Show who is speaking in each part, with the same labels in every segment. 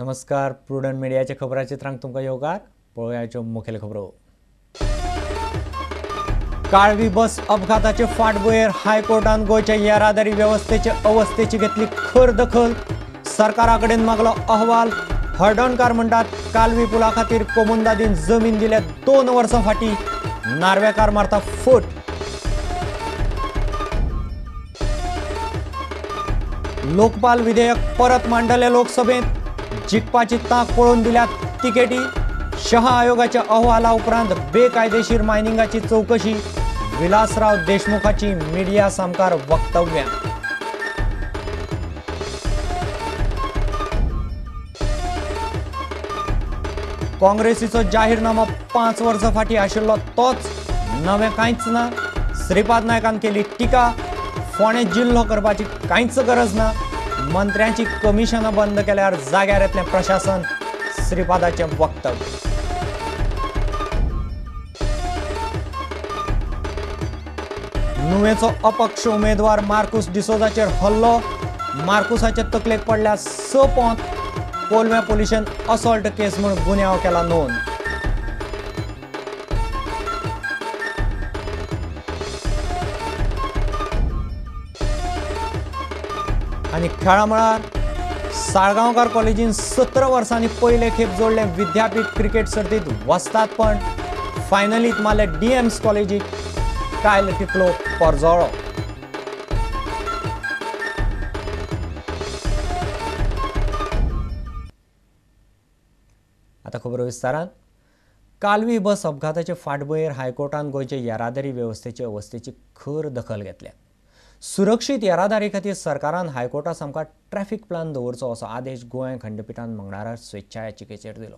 Speaker 1: नमस्कार, प्रुडंट मिडियाच्या खबराचित्रांक तुमकां येवकार. पळोवया मुखेल खबरो. काळवी बस अपघाताचे फाटभुंयेर हायकोर्टान गोंयच्या येरादारी वेवस्थेचे अवस्थेची घेतली खर दखल. सरकारा कडेन मागलो अहवाल. हळदणकार म्हणटात कालवी पुला खातीर कोमुंदादीन जमीन दिल्या 2 वर्सां फाटीं. नार्वेकार मारता फट. लोकपाल विधेयक परत मांडले लोकसभेत. जिखपाची तांक पळोवन दिल्या तिकेटी. शहा आयोगाच्या अहवाला उपरांत बेकायदेशीर मायनिंगाची चौकशी. विलासराव देशमुखाची मिडिया सामकार वक्तव्यां. काँग्रेसीचो जाहीरनामो 5 वर्सां फाटीं आशिल्लो तोच, नवें कांयच ना. श्रीपाद नायकान केली टिका. फोंडें जिल्लो करपाची कांयच गरज ना. मंत्र्यांची कमिशनां बंद केल्यार जाग्यार येतलें प्रशासन. श्रीपादाचें वक्तव्य. नुवेचो अपक्ष उमेदवार मार्कुस डिसोजाचेर हल्लो. मार्कुसाचे तकलेक पडल्या 6 पोंत. कोलव्या पुलिशेन असॉल्ट केस म्हूण गुन्यांव केला नोंद. आनी खेळा मळार साळगांवकार कॉलेजीन 17 वर्सांनी पयले खेप जोडले विद्यापीठ क्रिकेट सर्तीत वस्तादपण. फायनलीत मारले डीएम्स कॉलेजीक. कायल टिकलो परजोळो. आतां खबरो विस्तारान. कालवी बस अपघाताचे फाटभुंयेर हायकोर्टान गोंयचे येरादारी वेवस्थेचे अवस्थेची खर दखल घेतल्या. सुरक्षीत येरादारी खातीर सरकारान हायकोर्टा सामकार ट्रॅफिक प्लान दवरचो असो आदेश गोंय खंडपिठान मंगळारा स्वेच्छा याचिकेचेर दिलो.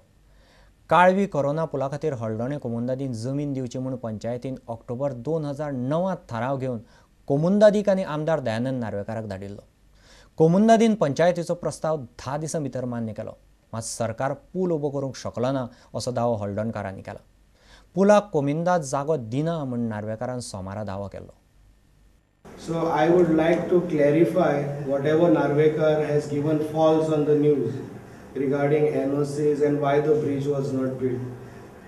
Speaker 1: काळवी कोरोना पुला खातीर हळदोणें कोमुंदादीन जमीन दिवची म्हूण पंचायतीन ऑक्टोबर 2009 थाराव घेवन कोमुंदादीक आनी आमदार दयानंद नार्वेकाराक धाडिल्लो. कोमुंदादीन पंचायतीचो प्रस्ताव 10 दिसां भितर मान्य केलो. मात सरकार पूल उबो करूंक शकलो ना असो दावो हळदणकारांनी केला. पुलाक कोमुंदाद जागो दिना म्हूण नार्वेकारान सोमारा दावो केल्लो.
Speaker 2: So I would like to clarify whatever Narvekar has given false on the news regarding NOCs and why the bridge was not built.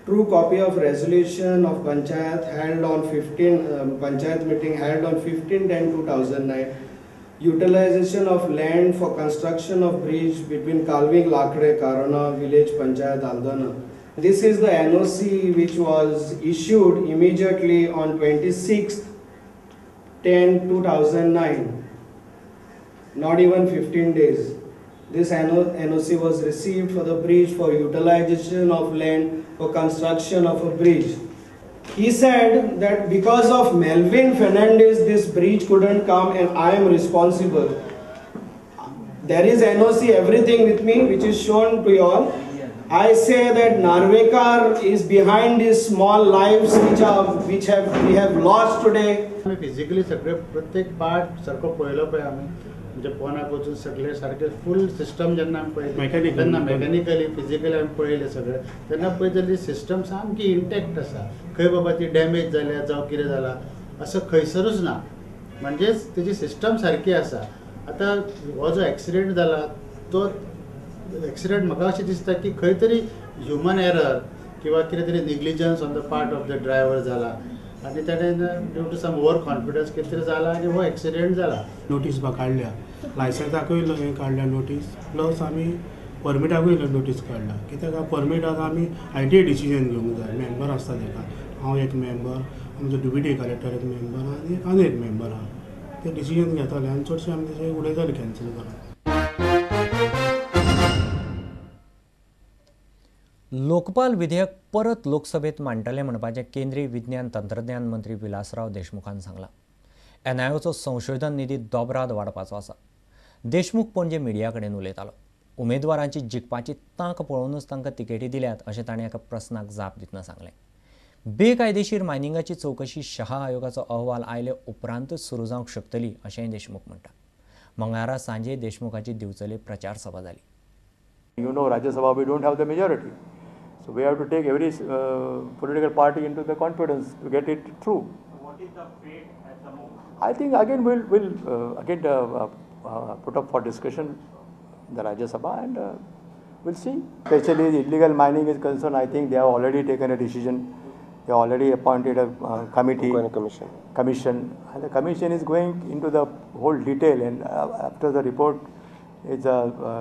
Speaker 2: True copy of resolution of Panchayat held on 15 Panchayat meeting held on 15/10/2009. Utilization of land for construction of bridge between Kalving Lakde Karona village Panchayat Aldona. This is the NOC which was issued immediately on 26/10/2009, not even 15 days. This NOC was received for the bridge for utilization of land for construction of a bridge. He said that because of Melvin Fernandez this bridge couldn't come and I am responsible. There is NOC everything with me which is shown to you all. I say that Narvekar is behind these small lives which we have lost today.
Speaker 3: आमी physically सगळे प्रत्येक part सारको पळयलो पळय आमी, म्हणजे पोनाक वचून सगळे सारके फूल सिस्टम जेन्ना आमी पळयली तेन्ना मेकॅनिकली फिजिकली आमी पळयले सगळे तेन्ना पळयत जाल्यार सिस्टम सामकी इंटॅक्ट आसा. खंय बाबा ती डॅमेज जाल्या जावं कितें जाला असो खंयसरूच ना, म्हणजेच तेजी सिस्टम सारकी आसा. आतां हो जो एक्सिडेंट जाला तो एक्सिडेंट म्हाका अशें दिसता की खंय तरी ह्युमन एरर किंवा कितें तरी negligence on the part of the driver जाला आनी ताणें due to some over confidence कितें तरी जाला आनी हो एक्सिडेंट जाला.
Speaker 4: नोटीस बा काडल्या, लायसन्साकूय हें काडल्या नोटीस, प्लस आमी परमिटाकूय नोटीस काडल्या. कित्याक परमिटाक आमी I T decision घेवंक जाय. मेंबर आसता तेका, हांव एक मेंबर, आमचो डेप्युटी कलेक्टर एक मेंबर आनी आनी एक मेंबर आहा. ते डिसिजन घेताले आनी चडशे आमी तेजे उलयताले कॅन्सल करून.
Speaker 1: लोकपाल विधेयक परत लोकसभेत मांडटले म्हणपाचें केंद्रीय विज्ञान तंत्रज्ञान मंत्री विलासराव देशमुखान सांगलां. एनआयओचो संशोधन निधी दोबराद वाडपाचो आसा. देशमुख पणजे मिडिया कडेन उलयतालो. उमेदवारांची जिखपाची तांक पळोवनूच तांकां तिकेटी दिल्यात अशें ताणें एका प्रस्नाक जाप दितना सांगलें. बेकायदेशीर मायनिंगाची चवकशी शहा आयोगाचो अहवाल आयले उपरांतच सुरू जावंक शकतली अशेंय देशमुख म्हणटा. मंगळारा सांजे देशमुखाची दिवचले प्रचार सभा जाली.
Speaker 5: You know, Rajya Sabha we don't have the majority. So we have to take every political party into the confidence to get it through.
Speaker 6: What is the fate at the moment?
Speaker 5: I think again we'll again put up for discussion the Rajya Sabha, and We'll see. Especially the illegal mining is concerned, I think they have already taken a decision. They already appointed a committee, commission, and the commission is going into the whole detail, and after the report is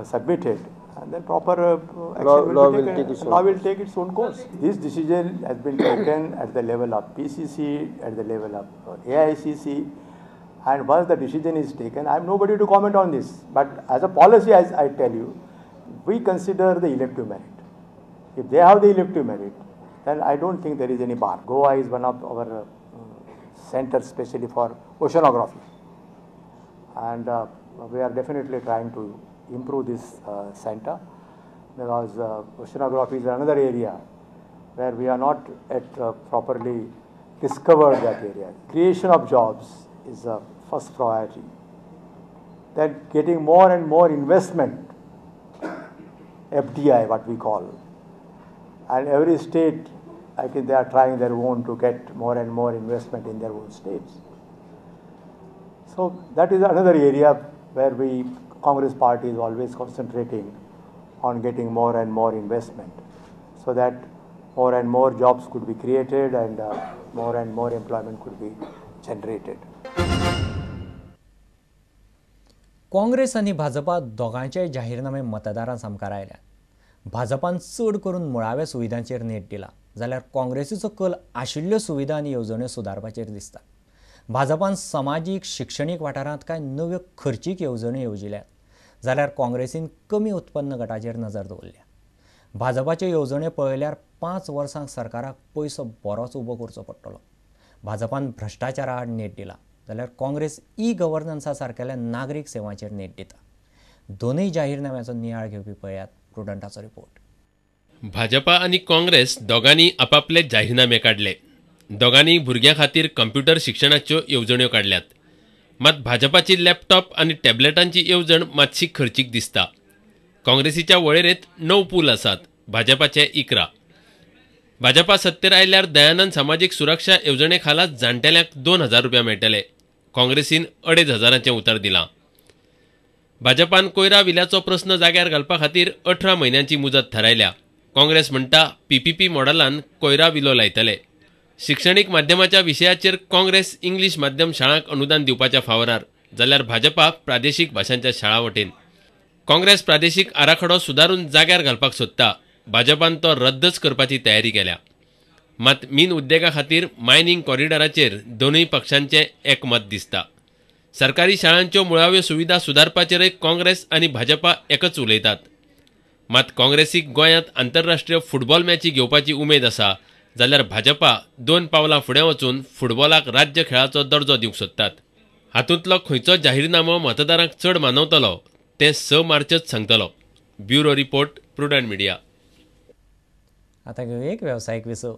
Speaker 5: submitted, and then proper action will be taken. Law will take its own course. This decision has been taken at the level of PCC, at the level of AICC, and once the decision is taken, I am nobody to comment on this. But as a policy, as I tell you, we consider the elective merit. If they have the elective merit, then I don't think there is any bar. Goa is one of our centers, especially for oceanography, and we are definitely trying to improve this center, because oceanography is another area where we are not yet properly discovered that area. Creation of jobs is a first priority. Then getting more and more investment, FDI, what we call. And every state, I think they are trying their own to get more and more investment in their own states. So that is another area where we, Congress party, is always concentrating on getting more and more investment, so that more and more jobs could be created and more employment could be generated.
Speaker 1: Congress आनी भाजपा दोगांचेय जाहीरनामे मतदारां सामकार आयल्यात. भाजपान चड करून मुळाव्या सुविधांचेर नेट दिला, जाल्यार काँग्रेसीचो कल आशिल्ल्यो सुविधा आनी येवजण्यो सुदारपाचेर दिसता. भाजपान समाजीक शिक्षणीक वाठारांत कांय नव्यो खर्चीक येवजण्यो येवजिल्यात, जाल्यार काँग्रेसीन कमी उत्पन्न गटाचेर नजर दवरल्या. भाजपाच्यो येवजण्यो पळयल्यार 5 वर्सांक सरकाराक पयसो बरोच उबो करचो पडटलो. भाजपान भ्रश्टाचारा आड नेट दिला, जाल्यार काँग्रेस ई गव्हर्नन्सा सारकेल्या नागरीक सेवांचेर नेट दिता. दोनूय जाहीरनाम्याचो नियाळ घेवपी पळयात प्रुडंटाचो रिपोर्ट.
Speaker 7: भाजपा आनी काँग्रेस दोगांनी आपापले जाहीरनामे काडले. दोगांनी भुरग्यां खातीर कंप्युटर शिक्षणाच्यो येवजण्यो काडल्यात. मात भाजपाची लॅपटॉप आनी टॅबलेटांची येवजण मातशी खर्चीक दिसता. काँग्रेसीच्या वळेरेंत 9 पूल आसात, भाजपाचे 11. भाजपा सत्तेर आयल्यार दयानंद सामाजीक सुरक्षा येवजणे खाला जाणटेल्यांक 2000 रुपया मेळटले. काँग्रेसीन 2500 उतर दिलां. भाजपान कोयरा विल्याचो प्रस्न जाग्यार घालपा खातीर 18 म्हयन्यांची मुजत थारायल्या. काँग्रेस म्हणटा पीपीपी मॉडलान कोयरा विलो लायतले. शिक्षणीक माध्यमाच्या विशयाचेर काँग्रेस इंग्लीश माध्यम शाळांक अनुदान दिवपाच्या फावरार, जाल्यार भाजपा प्रादेशीक भाशांच्या शाळां वटेन. काँग्रेस प्रादेशीक आराखडो सुदारून जाग्यार घालपाक सोदता, भाजपान तो रद्दच करपाची तयारी केल्या. मात मीन उद्देगा खातीर मायनिंग कॉरिडॉराचेर दोनूय पक्षांचें एकमत दिसता. सरकारी शाळांच्यो मुळाव्यो सुविधा सुदारपाचेरय काँग्रेस आनी भाजपा एकच उलयतात. मात काँग्रेसीक गोंयांत आंतरराष्ट्रीय फुटबॉल मॅची घेवपाची उमेद आसा, जाल्यार भाजपा 2 पावलां फुडें वचून फुटबॉलाक राज्य खेळाचो दर्जो दिवंक सोदतात. हातूंतलो खंयचो जाहीरनामो मतदारांक चड मानवतलो तें 6 मार्चच सांगतलो.
Speaker 1: Bureau report,
Speaker 7: Prudent media.
Speaker 1: आता घेऊ एक व्यावसायिक विसव.